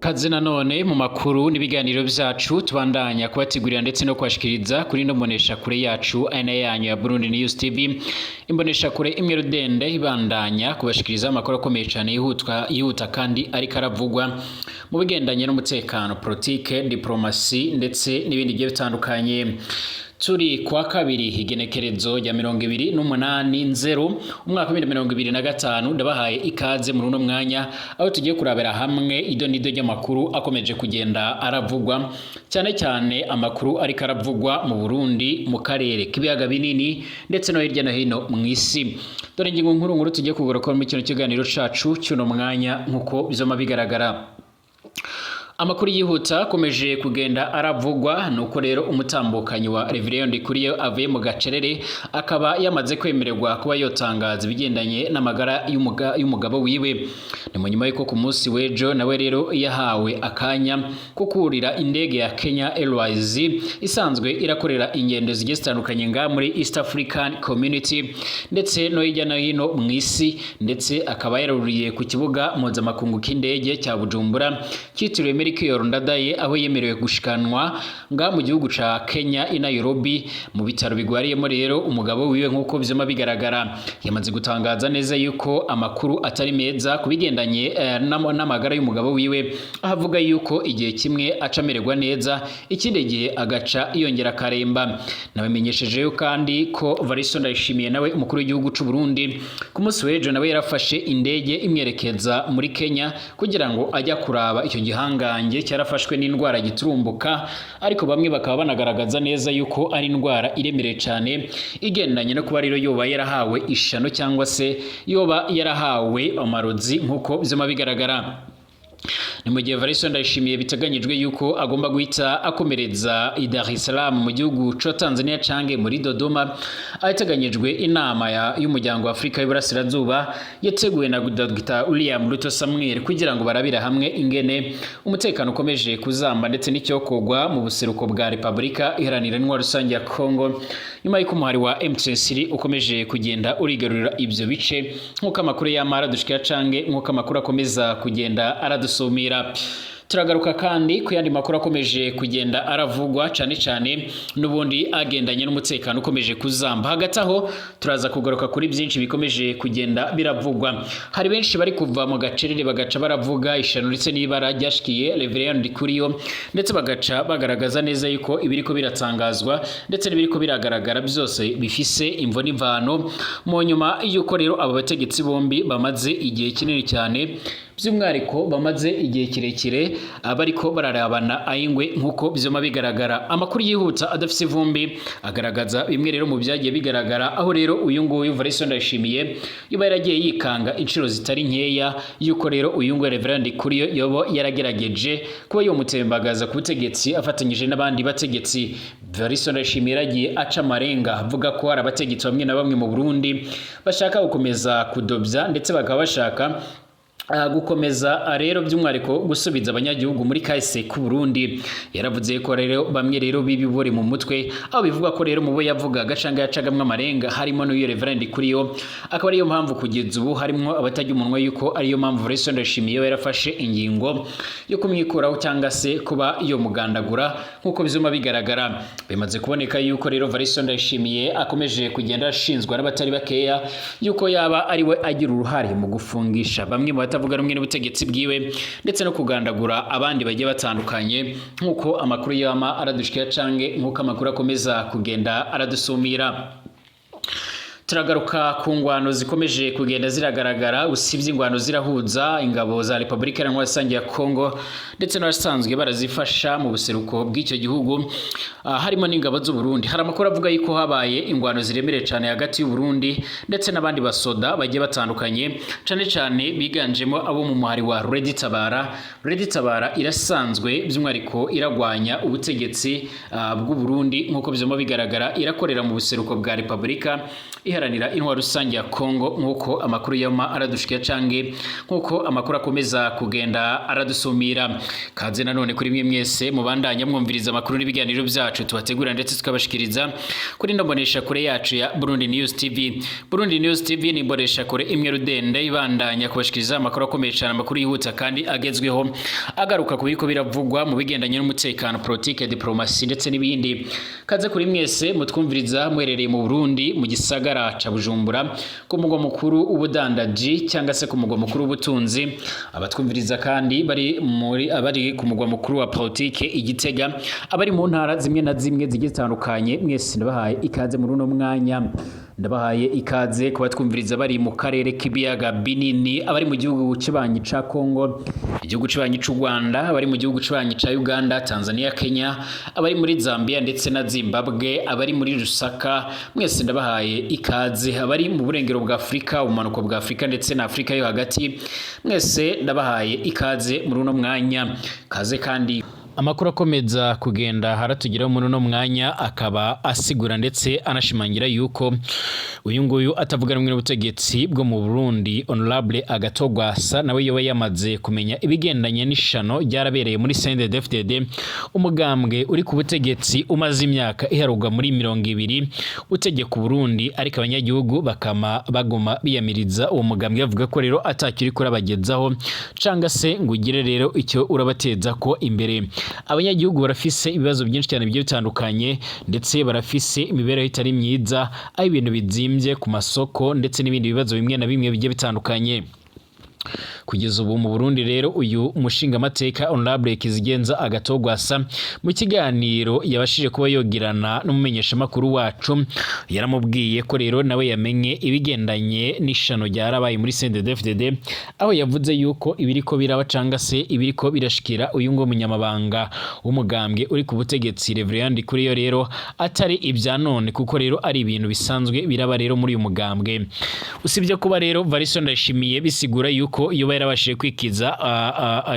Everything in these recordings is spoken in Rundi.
Kaze nanone mu makuru n'ibiganiro vyacu tubandanya kubategurira ndetse no kubashikiriza kuri ino mbonesha kure yacu ari nayo yanyu ya Burundi News TV, imbonesha kure imwe rudende ibandanya kubashikiriza amakuru akomeye cane yihutwa yihuta kandi ariko aravugwa mu bigendanye n'umutekano, politike, diplomasi ndetse n'ibindi bigiye bitandukanye. Turi kwa kabiri, igenekerezo rya 28 Nzero umwaka wa 2025. Ndabahaye ikaze muri uno mwanya aho tugiye kurabira hamwe ido n'ido ry'amakuru akomeje kugenda aravugwa, cyane cyane amakuru ariko aravugwa mu Burundi, mu karere k'ibiyaga binini ndetse no hirya no hino mu isi. Dore ingingo nkuru nkuru tugiye kugaruka muri kino kiganiro cacu cy'uno mwanya. Nk'uko bizoma bigaragara, amakuru yihuta akomeje kugenda aravugwa nuko rero umutambukanyi wa Reverien Ndikuriyo avuye mu gacerere, akaba yamaze kwemererwa kuba yotangaza ibigendanye n'amagara y'umugabo wiwe. Ni mu nyuma y'uko ku munsi w'ejo nawe rero yahawe akanya ko kurira indege ya Kenya Airways isanzwe irakorera ingendo zigiye zitandukanye nga muri East African Community ndetse no hirya no hino mu isi, ndetse akaba yaruriye ku kibuga mpuzamakungu cy'indege cya Bujumbura cyitiriwe Melchior Ndadaye, aho yemerewe gushikanwa nga mu gihugu ca Kenya i Nairobi mu bitaro bigwariyemo rero umugabo wiwe. Nk'uko vyoma bigaragara, yamaze gutangaza neza yuko amakuru atari meza ku bigendanye n'amagara y'umugabo wiwe, aho avuga yuko igihe kimwe aca amererwa neza, ikindi gihe agaca yongera akaremba. Nabamenyeshejeyo kandi ko Varisto Ndayishimiye nawe, umukuru w'igihugu c'u Burundi, ku munsi w'ejo nawe yarafashe indege imwerekeza muri Kenya kugira ngo ajya kuraba icyo gihangange cyarafashwe n'indwara giturumbuka, ariko bamwe bakaba banagaragaza neza yuko ari indwara iremereye cyane igendanye no kuba rero yoba yarahawe ishano cyangwa se yoba yarahawe amarozi, nk'uko vyama bigaragara. Ni mu gihe Varisto Ndayishimiye biteganyijwe yuko agomba guhita akomereza i Dar es Salaam mu gihugu ca Tanzania cange muri Dodoma, ahateganyijwe inama y'umuryango wa Afurika y'Uburasirazuba yateguwe na Dr William Ruto Samuel, kugira ngo barabire hamwe ingene umutekano ukomeje kuzamba ndetse n'icyokorwa mu buseruko bwa Repubulika Iharanira Intwaro Rusange ya Congo, nyuma y'uko umuhari wa M23 ukomeje kugenda urigarurira ibyo bice, nk'uko amakuru y'amara dushikira cange nk'uko amakuru akomeza kugenda aradusumira. Turagaruka kandi ku yandi makuru akomeje kugenda aravugwa, cyane cyane n'ubundi agendanye n'umutekano ukomeje kuzamba. Hagati aho turaza kugaruka kuri byinshi bikomeje kugenda biravugwa. Hari benshi bari kuva mu gacerere bagaca baravuga ishano ndetse n'ibara ryashikiye Reverend Ndikuriyo, ndetse bagaca bagaragaza neza yuko ibiriko biratangazwa ndetse n'ibiriko biragaragara byose bifise imvo n'imvano, mu nyuma y'uko rero abo bategetsi bombi bamaze igihe kinini cyane, by'umwihariko bamaze igihe kirekire bariko bararabana ayingwe, nk'uko vyoma bigaragara. Amakuru yihuta adafise ivumbi agaragaza bimwe rero mu byagiye bigaragara, aho rero uyu nguyu Varisto Ndayishimiye yoba yaragiye yikanga inshuro zitari nkeya yuko rero uyu nguyu Reverend Ndikuriyo yoba yaragerageje kuba yomutembagaza ku butegetsi afatanyije n'abandi bategetsi. Varisto Ndayishimiye yaragiye aca amarenga avuga ko hari abategetsi bamwe na bamwe mu Burundi bashaka gukomeza kudobya, ndetse bakaba bashaka gukomeza rero by'umwihariko gusubiza abanyagihugu muri kahise k'u Burundi. Yaravuze ko rero bamwe rero b'ibibore mu mutwe, aho bivuga ko rero mu bo yavugaga canga yacagamwe amarenga harimo n'uyu Reverend Ndikuriyo, akaba ariyo mpamvu kugeza ubu harimo abatajya umunwa yuko ariyo mpamvu Varisto Ndayishimiye yarafashe ingingo yo kumwikuraho cyangwa se kuba yo mugandagura, nk'uko bizuma bigaragara. Bimaze kuboneka yuko rero Varisto Ndayishimiye akomeje kugenda ashinzwa n'abatari bakeya yuko yaba ari we agira uruhare mu gufungisha bamwe mu batavuga rumwe n'ubutegetsi bwiwe ndetse no kugandagura abandi bagiye batandukanye, nk'uko amakuru yama aradushikira cange nk'uko amakuru akomeza kugenda aradusumira. Turagaruka ku ngwano zikomeje kugenda ziragaragara. Usibye ingwano zirahuza ingabo za Repubulika Iharanira Rusange ya Congo ndetse n'abasanzwe barazifasha mu buseruko bw'icyo gihugu, harimo n'ingabo z'u Burundi, hari amakuru avuga yuko habaye ingwano ziremereye cyane hagati y'u Burundi ndetse n'abandi basoda bagiye batandukanye, cyane cyane biganjemo abo mu muhari wa Red Tabara. Red Tabara irasanzwe by'umwihariko iragwanya ubutegetsi bw'u Burundi, nk'uko byoma bigaragara, irakorera mu buseruko bwa Repubulika Iharanira. Iharanira Intwaro Rusange ya Kongo, nk'uko amakuru yama aradushikira canke nk'uko amakuru akomeza kugenda aradusumira. Kaze nanone kuri mwe mwese mubandanya mwumviriza amakuru n'ibiganiro byacu tubategura ndetse tukabashikiriza kuri ino mbonesha kure yacu ya Burundi News TV. Burundi News TV ni imbonesha kure imwe rudende ibandanya kubashikiriza amakuru akomeye cyane, amakuru yihuta kandi agezweho, agaruka ku biriko biravugwa mu bigendanye n'umutekano, politike, diplomasi ndetse n'ibindi. Kaze kuri mwese mutwumviriza muherereye mu Burundi, mu gisagara ca Bujumbura, ku mugwa mukuru w'ubudandaji cyangwa se ku mugwa mukuru w'ubutunzi. Abatwumviriza kandi bari muri abari ku mugwa mukuru wa politike i Gitega, abari mu ntara zimwe na zimwe zigiye zitandukanye, mwese ndabahaye ikaze muri uno mwanya. Ndabahaye ikaze kubatwumviriza bari mu karere k'ibiyaga binini, abari mu gihugu kibanyi ca Kongo, igihugu kibanyi c'u Rwanda, abari mu gihugu kibanyi ca Uganda, Tanzania, Kenya, abari muri Zambia ndetse na Zimbabwe, abari muri Lusaka, mwese ndabahaye ikaze. Abari mu burengero bwa Afurika, ubumanuko bwa Afurika ndetse na Afurika yo hagati, mwese ndabahaye ikaze muri uno mwanya. Kaze kandi. Amakuru akomeza kugenda haratugeraho muri uno mwanya akaba asigura ndetse anashimangira yuko uyu nguyu atavuga rumwe n'ubutegetsi bwo mu Burundi, Honorable Agathon Rwasa, nawe yoba yamaze kumenya ibigendanye n'ishano ryarabereye muri CNDD-FDD, umugambwe uri ku butegetsi umaze imyaka iharugwa muri 20 utegeka Burundi, ariko abanyagihugu bakama baguma biyamiriza uwo mugambwe, bavuga ko rero atakiri kurabagezaho canga se ngo ugire rero icyo urabateza ko imbere. Abanyagihugu barafise ibibazo byinshi cyane bigiye bitandukanye, ndetse barafise imibereho itari myiza, aho ibintu bizimbye ku masoko ndetse n'ibindi bibazo bimwe na bimwe bigiye bitandukanye kugeza ubu mu Burundi. Rero uyu mushingamateka Honorable Kizigenza Agathon Rwasa, mu kiganiro yabashije kuba yogirana n'umumenyeshamakuru wacu, yaramubwiye ko rero nawe yamenye ibigendanye n'ishano ryarabaye muri CNDD-FDD, aho yavuze yuko ibiriko biraba canga se ibiriko birashikira uyu ngo munyamabanga w'umugambwe uri ku butegetsi, Reverend Ndikuriyo, rero atari ibya none, kuko rero ari ibintu bisanzwe biraba rero muri uyu mugambwe. Usibye kuba rero Variso Ndayishimiye bisigura yuko iyo yarabashije kwikiza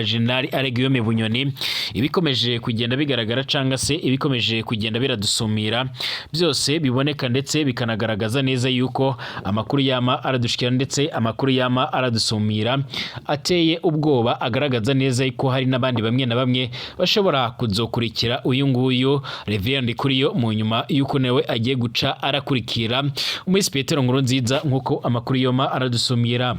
General Alain Guillaume Bunyoni, ibikomeje kugenda bigaragara canga se ibikomeje kugenda biradusumira byose biboneka ndetse bikanagaragaza neza yuko amakuru yama aradushikira ndetse amakuru yama aradusumira ateye ubwoba, agaragaza neza yuko hari n'abandi bamwe na bamwe bashobora kuzokurikira uyu nguyu Reverend Ndikuriyo mu nyuma yuko nawe agiye guca arakurikira Umuhisi Petero Nkurunziza, nk'uko amakuru yoma aradusumira.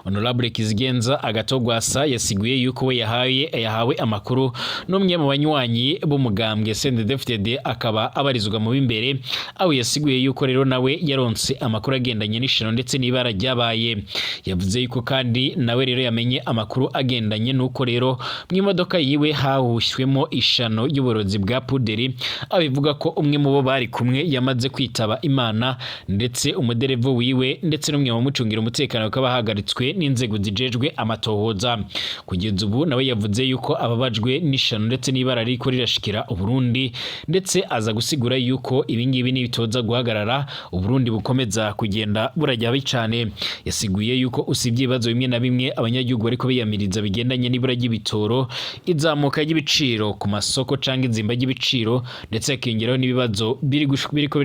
Honorable Kizigenza Agathon Rwasa yasiguye yuko we yahawe amakuru n'umwe mu banywanyi b'umugambwe CNDD-FDD, akaba abarizwa mu b'imbere, aho yasiguye yuko rero nawe yaronse amakuru agendanye n'ishano ndetse n'ibara ryabaye. Yavuze yuko kandi nawe rero yamenye amakuru agendanye n'uko rero mu imodoka yiwe hahushyemo ishano y'uburozi bwa puderi, aho bivuga ko umwe mu bo bari kumwe yamaze kwitaba Imana, ndetse umuderevu wiwe ndetse n'umwe mu bamucungira umutekano bakaba bahagaritswe n'inzego zijejwe amatohoza. Kugeza ubu nawe yavuze yuko ababajwe n'ishano ndetse n'ibara ririko rirashikira Uburundi, ndetse aza gusigura yuko ibingibi nibitoza guhagarara, Uburundi bukomeza kugenda burajya habi cane. Yasiguye yuko usibye ibibazo bimwe na bimwe abanyagihugu bariko biyamiriza bigendanye n'ibura ry'ibitoro, izamuka ry'ibiciro ku masoko canke izimba ry'ibiciro, ndetse hakiyongeraho n'ibibazo biriko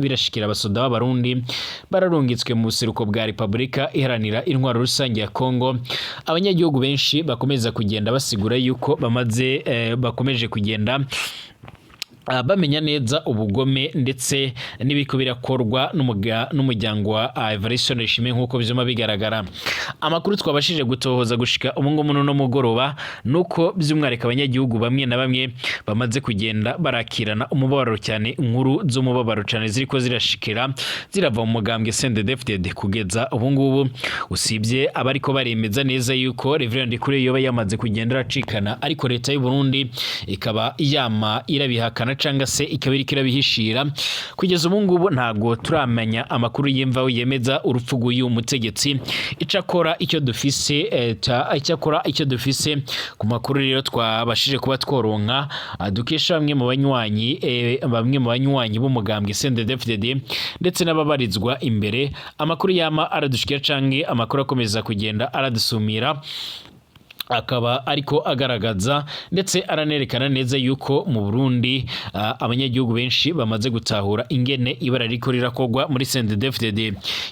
birashikira abasoda b'Abarundi bararungitswe mu buseruko bwa Repubulika Iharanira Intwaro Rusange ya Kongo, abanyagihugu benshi bakomeza kugenda basigura yuko bamaze bakomeje kugenda bamenya neza ubugome ndetse n'ibiko birakorwa n'umuryango wa Evariste Ndayishimiye, nk'uko vyuma bigaragara. Amakuru twabashije gutohoza gushika ubu ngubu no mugoroba nuko by'umwihariko abanyagihugu bamwe na bamwe bamaze kugenda barakirana umubabaro cyane inkuru z'umubabaro cyane ziriko zirashikira zirava mu mugambwe CNDD-FDD kugeza ubu ngubu. Usibye abariko baremeza neza yuko Reverend Ndikuriyo yoba yamaze kugenda aracikana, ariko leta y'u Burundi ikaba yama irabihakana canga se ikaba iriko irabihishira. Kugeza ubu ngubu ntabwo turamenya amakuru y'imvaho yemeza urupfu rw'uyu mutegetsi. Icakora icyo dufise icyakora icyo dufise ku makuru rero twabashije kuba tworonka, dukesha bamwe mu banywanyi b'umugambwe CNDD-FDD ndetse n'ababarizwa imbere, amakuru yama aradushikira canke amakuru akomeza kugenda aradusumira. Akaba ariko agaragaza ndetse aranerekana neza yuko mu Burundi abanyagihugu benshi bamaze gutahura ingene ibara riko rirakogwa muri CNDD-FDD.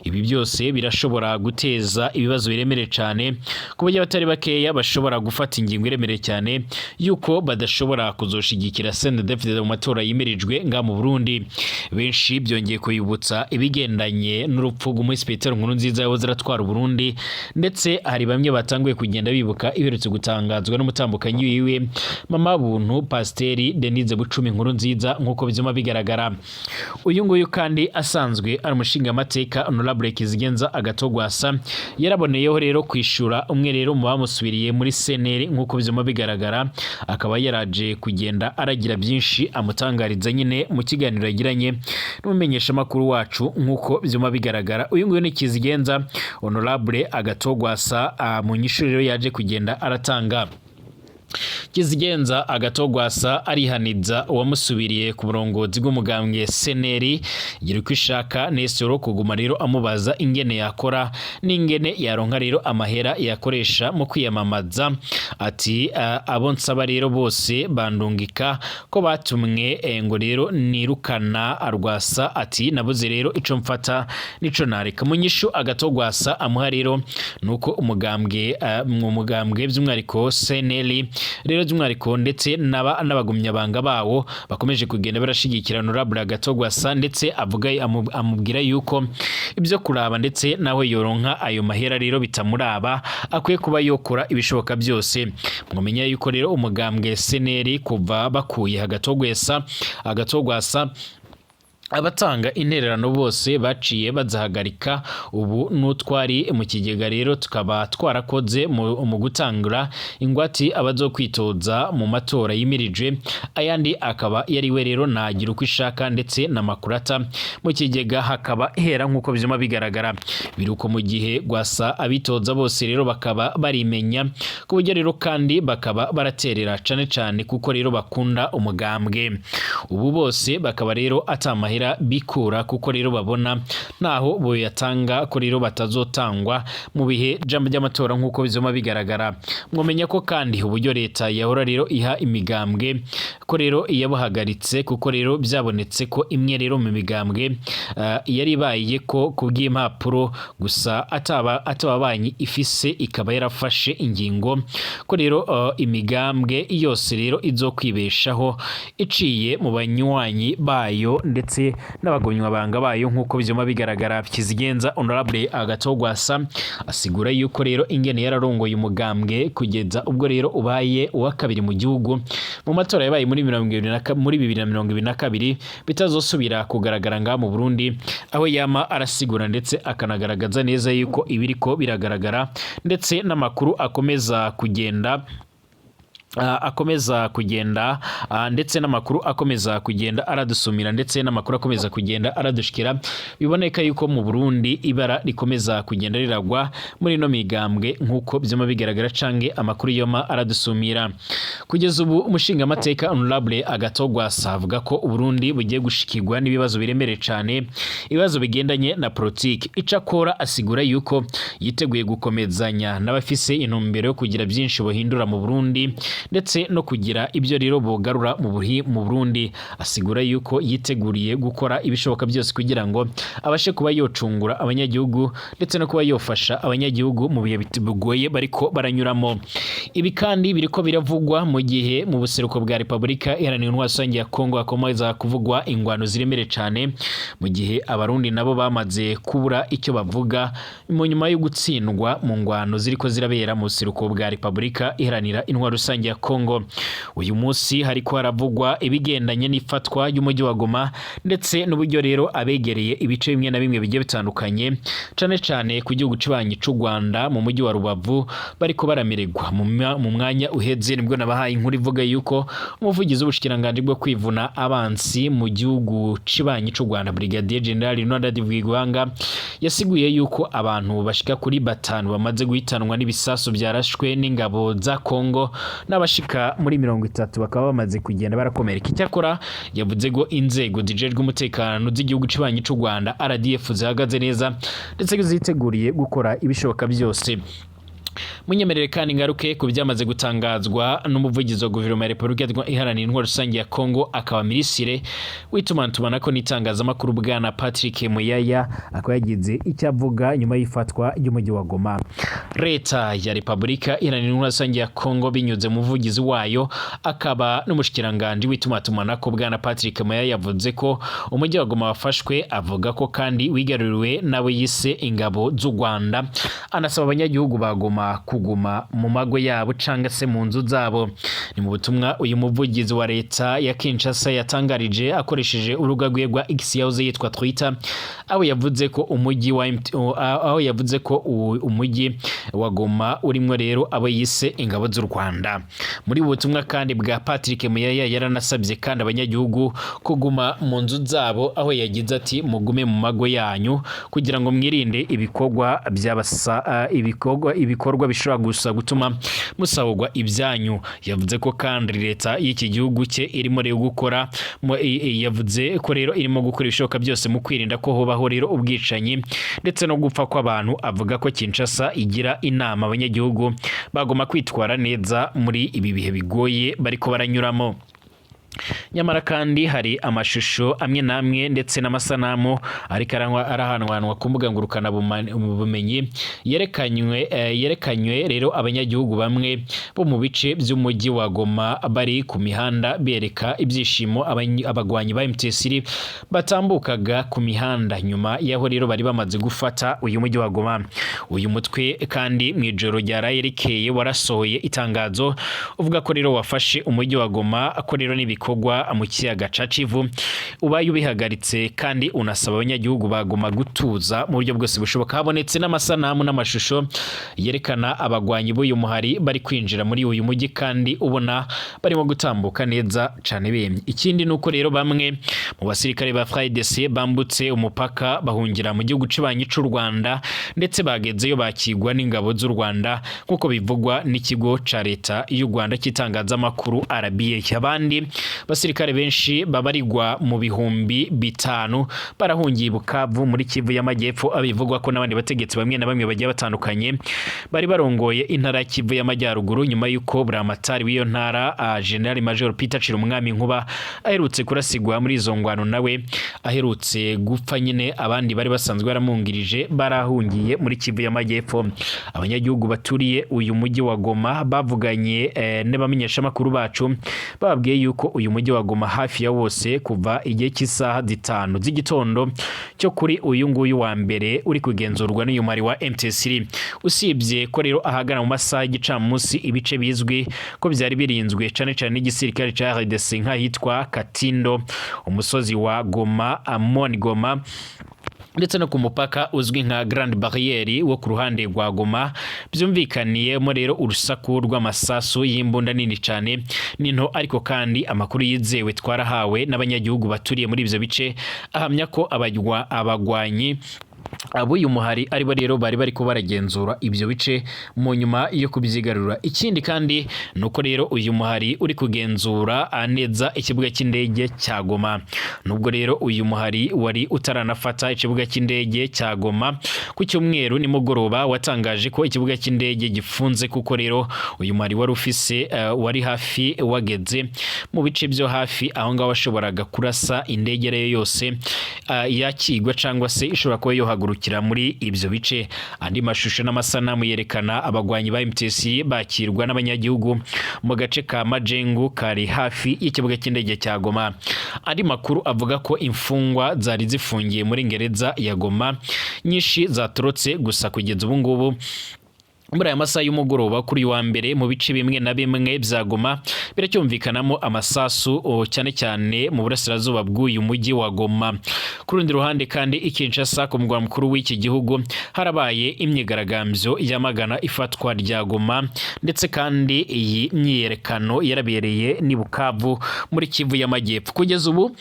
Ibi byose birashobora guteza ibibazo biremereye cyane, ku buryo abatari bakeya bashobora gufata ingingo iremereye cyane yuko badashobora kuzoshigikira CNDD-FDD mu matora yimirijwe nga mu Burundi. Benshi byongeye kuyibutsa ibigendanye n'urupfu rw'umuhisi Petero Nkurunziza yahoze aratwara Burundi, ndetse hari bamwe batanguye kugenda bibuka iherutse gutangazwa n'umutambukanyi wiwe, Mama Buntu Pasiteri Denise Bucumi Nkurunziza, nk'uko byuma bigaragara. Uyu nguyu kandi asanzwe ari umushingamateka, Honorable Kizigenza Agathon Rwasa, yaraboneyeho rero kwishura umwe rero mu bamusubiriye muri CNL, nk'uko byuma bigaragara, akaba yaraje kugenda aragira byinshi amutangariza nyine mu kiganiro yagiranye n'umumenyeshamakuru wacu, nk'uko byuma bigaragara. Uyu nguyu ni Kizigenza Honorable Agathon Rwasa. Mu nyishu rero yaje kugenda aratanga, Kizigenza Agathon Rwasa arihaniza uwamusubiriye ku burongozi bw'umugambwe CNL, Girukishaka Nestor, kuguma rero amubaza ingene yakora n'ingene yaronka rero amahera yakoresha mu kwiyamamaza. Ati abo nsaba rero bose bandungika ko batumwe ngo rero nirukana Rwasa. Ati nabuze rero ico mfata nico nareka. Mu nyishu Agathon Rwasa amuha rero nuko umugambwe mu mugambwe by'umwihariko CNL rero by'umwihariko ndetse n'abagumyabanga bawo bakomeje kugenda barashigikira Honorable Agathon Rwasa, ndetse avuga amubwira yuko ibyo kuraba ndetse nawe yoronka ayo mahera rero bitamuraba, akwiye kuba yokora ibishoboka byose. Mwamenya yuko rero umugambwe CNL kuva bakuye Agathon Rwasa, abatanga intererano bose baciye bazahagarika. Ubu n'utwari mu kigega rero tukaba twarakoze mu gutangura ingwati abazokwitoza mu matora yimirije, ayandi akaba yariwe rero nagira uko ishaka ndetse na Makurata, mu kigega hakaba hera, nk'uko vyuma bigaragara. Biruko mu gihe Rwasa abitoza bose rero bakaba barimenya, ku buryo rero kandi bakaba baraterera cane cane kuko rero bakunda umugambwe. Ubu bose bakaba rero atamahera bikura, kuko rero babona naho boyatanga ko rero batazotangwa mu bihe by'amatora, nk'uko bizoma bigaragara. Mwomenya ko kandi uburyo leta yahora rero iha imigambwe ko rero yabuhagaritse, kuko rero byabonetse ko imwe rero mu migambwe yari ibaye ko kubw'impapuro gusa ataba banki ifise, ikaba yarafashe ingingo ko rero imigambwe yose rero izokwibeshaho iciye mu banywanyi bayo ndetse n'abagumyabanga bayo, nk'uko byuma bigaragara. Kizigenza Honorable Agathon Rwasa asigura yuko rero ingene yararongoye umugambwe kugeza ubwo rero ubaye uwa kabiri mu gihugu mu matora yabaye muri 2022 bitazosubira kugaragara ngaha mu Burundi, aho yama arasigura ndetse akanagaragaza neza yuko ibiriko biragaragara ndetse n'amakuru akomeza kugenda ndetse n'amakuru akomeza kugenda aradusumira ndetse n'amakuru akomeza kugenda aradushikira, biboneka yuko mu Burundi ibara rikomeza kugenda riragwa muri ino migambwe, nk'uko byuma bigaragara canke amakuru yoma aradusumira. Kugeza ubu umushingamateka Honorable Agathon Rwasa avuga ko Uburundi bugiye gushikirwa n'ibibazo biremereye cane, ibibazo bigendanye na politiki. Icakora asigura yuko yiteguye gukomezanya n'abafise intumbero yo kugira byinshi bohindura mu Burundi ndetse no kugira ibyo rero bogarura mu Burundi. Asigura yuko yiteguriye gukora ibishoboka byose kugira ngo abashe kuba yocungura abanyagihugu ndetse no kuba yofasha abanyagihugu mu bihe bigoye bariko baranyuramo. Ibi kandi biriko biravugwa mu gihe mu buseruko bwa Repubulika Iharanira Intwaro Rusange ya Kongo hakomeza kuvugwa ingwano ziremereye cane, mu gihe abarundi nabo bamaze kubura icyo bavuga mu nyuma yo gutsindwa mu ngwano ziriko zirabera mu buseruko bwa Repubulika Iharanira Intwaro Rusange ya Kongo. Uyu munsi hariko haravugwa ibigendanye n'ifatwa ry'umujyi wa Goma ndetse n'uburyo rero abegereye ibice bimwe na bimwe bigiye bitandukanye, cane cane ku gihugu kibanyi c'u Rwanda mu mujyi wa Rubavu, bariko baramererwa. Mu mwanya uheze nibwo nabahaye inkuru ivuga yuko umuvugizi w'ubushikiranganji bwo kwivuna abansi mu gihugu cibanyi c'u Rwanda, Brigadier General Leonard Bwigwanga, yasiguye yuko abantu bashika kuri batanu bamaze guhitanwa n'ibisasu byarashwe n'ingabo za Kongo, n'abashika muri 30 bakaba bamaze kugenda barakomereka. Icyakora yavuze ko inzego zijejwe umutekano z'igihugu cibanyi c'u Rwanda, RDF, zihagaze neza ndetse ziteguriye gukora ibishoboka byose. Munyemerere kandi ngaruke ku byamaze gutangazwa n'umuvugizi wa guverinoma ya Repubulika Iharanira Intwaro Rusange ya Kongo, akaba minisitiri w'itumatumanako n'itangazamakuru, bwana Patrick Muyaya, akaba yagize icyo avuga nyuma y'ifatwa ry'umujyi wa Goma. Leta ya Repubulika Iharanira Intwaro Rusange ya Kongo, binyuze mu muvugizi wayo akaba n'umushikiranganji w'itumatumanako, bwana Patrick Muyaya, yavuze ko umujyi wa Goma wafashwe. Avuga ko kandi wigaruriwe n'abo yise ingabo z'u Rwanda, anasaba abanyagihugu ba Goma kuguma mu mago yabo canga se mu nzu zabo. Ni mu butumwa uyu muvugizi wa leta ya Kinshasa yatangarije akoresheje urubuga rwe rwa X, yahoze yitwa Twitter, aho yavuze ko umujyi wa Goma urimwo rero abo yise ingabo z'u Rwanda. Muri ubu butumwa kandi bwa Patrick Muyaya, yaranasabye kandi abanyagihugu kuguma mu nzu zabo, aho yagize ati: "Mugume mu mago yanyu kugira ngo mwirinde ibikorwa by'abasa ibikorwa bishobora gusa gutuma musahurwa ibyanyu." Yavuze ko kandi leta y'iki gihugu cye irimo rero gukora yavuze ko rero irimo gukora ibishoboka byose mu kwirinda ko hobaho rero ubwicanyi ndetse no gupfa kw'abantu. Avuga ko Kinshasa igira inama abanyagihugu bagomba kwitwara neza muri ibi bihe bigoye bariko baranyuramo. Nyamara kandi hari amashusho amwe n'amwe ndetse n'amasanamu ariko arahanwanwa ku mbuga ngurukana bumenyi yerekanywe rero abanyagihugu bamwe bo mu bice by'umujyi wa Goma bari ku mihanda bereka ibyishimo abagwanyi ba M23 batambukaga ku mihanda nyuma y'aho rero bari bamaze gufata uyu mujyi wa Goma. Uyu mutwe kandi mu ijoro ryaraye rikeye warasohoye itangazo uvuga ko rero wafashe umujyi wa Goma, ko rero n'ibikorwa mu kiyaga ca Kivu ubaye ubihagaritse, kandi unasaba abanyagihugu ba Goma gutuza mu buryo bwose bushoboka. Habonetse n'amasanamu n'amashusho yerekana abagwanyi b'uyu muhari bari kwinjira muri uyu mujyi, kandi ubona barimo gutambuka neza cane bemye. Ikindi nuko rero bamwe mu basirikare ba FARDC bambutse umupaka bahungira mu gihugu cibanyi c'u Rwanda, ndetse bagezeyo bakigwa n'ingabo z'u Rwanda, nk'uko bivugwa n'ikigo ca leta y'u Rwanda cy'itangazamakuru RBA. Abandi basirikare benshi babarirwa mu 5000 barahungiye i Bukavu muri Kivu y'Amajyepfo, abivugwa ko n'abandi bategetsi bamwe na bamwe bagiye batandukanye bari barongoye intara ya Kivu y'Amajyaruguru, nyuma y'uko buramatari w'iyo ntara, General Major Peter Cirumwami Nkuba, aherutse kurasigwa muri izo ngwano, nawe aherutse gupfa nyine. Abandi bari basanzwe baramwungirije barahungiye muri Kivu y'Amajyepfo. Abanyagihugu baturiye uyu mujyi wa Goma bavuganye n'abamenyeshamakuru bacu, bababwiye yuko uyu mujyi wa Goma hafi ya wose kuva igihe cy'isaha 5 z'igitondo cyo kuri uyu nguyu wa mbere uri kugenzurwa n'uyu mari wa M23, usibye ko rero ahagana mu masaha y'igicamunsi ibice bizwi ko byari birinzwe cane cane n'igisirikare ca RDC nk'ahitwa Katindo, umusozi wa Goma, Amon Goma, ndetse no ku mupaka uzwi nka Grande Barriere wo ku ruhande rwa Goma, byumvikaniyemo rero urusaku rw'amasasu y'imbunda nini cyane n'into. Ariko kandi amakuru yizewe twarahawe n'abanyagihugu baturiye muri ibyo bice ahamya ko abagwanyi ab'uyu muhari aribo rero bari bariko baragenzura ibyo bice mu nyuma yo kubyigarura. Ikindi kandi nuko rero uyu muhari uri kugenzura neza ikibuga cy'indege cya Goma. Nubwo rero uyu muhari wari utaranafata ikibuga cy'indege cya Goma, ku cyumweru nimugoroba watangaje ko ikibuga cy'indege gifunze, kuko rero uyu muhari wari ufise wari hafi wageze mu bice byo hafi aho ngaho washoboraga kurasa indege ariyo yose yakigwa cyangwa se ishobora kuba yohagurukira muri ibyo bice. Andi mashusho n'amasanamu yerekana abagwanyi ba MTC bakirwa n'abanyagihugu mu gace ka Majengo kari hafi y'ikibuga cy'indege cya Goma. Andi makuru avuga ko imfungwa zari zifungiye muri gereza ya Goma nyinshi zatorotse. Gusa kugeza ubu ngubu muri aya masaha y'umugoroba kuri uyu wa mbere, mu bice bimwe na bimwe bya Goma biracyumvikanamo amasasu, cyane cyane mu burasirazuba bw'uyu mujyi wa Goma. Ku rundi ruhande kandi, i Kinshasa ku murwa mukuru w'iki gihugu harabaye imyigaragambyo yamagana ifatwa rya Goma, ndetse kandi iyi myiyerekano yarabereye n'i Bukavu muri Kivu y'Amajyepfo. Kugeza ubu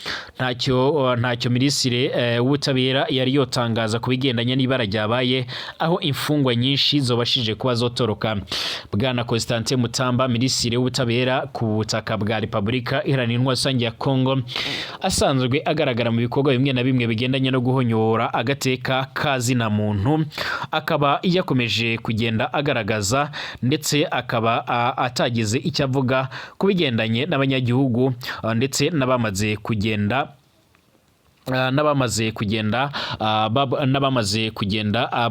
ntacyo minisitiri w'ubutabera yari yotangaza ku bigendanye n'ibara ryabaye, aho imfungwa nyinshi zobashije kuba zotoroka. Bwana Constantin Mutamba, minisitiri w'ubutabera ku butaka bwa Repubulika Iharanira Intwaro Rusange ya Kongo, asanzwe agaragara mu bikorwa bimwe na bimwe bigendanye no guhonyora agateka kazina muntu, akaba yakomeje kugenda agaragaza ndetse akaba atagize icyo avuga ku bigendanye n'abanyagihugu ndetse n'abamaze kugenda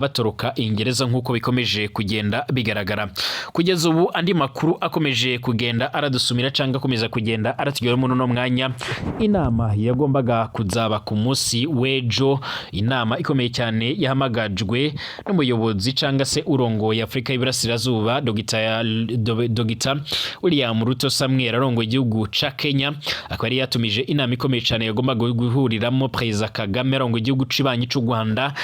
batoroka ingereza nk'uko bikomeje kugenda bigaragara kugeza ubu. Andi makuru akomeje kugenda aradusumira cyangwa akomeza kugenda aratugeraho muri uno mwanya, inama yagombaga kuzaba ku munsi w'ejo, inama ikomeye cyane yahamagajwe n'umuyobozi cyangwa se urongoye Afurika y'Iburasirazuba, Dogita William Ruto Samuel, arongoye igihugu ca Kenya, akaba yari yatumije inama ikomeye cyane yagombaga guhuriramo Perezida Kagame arongoye igihugu cibanyi c'u Rwanda.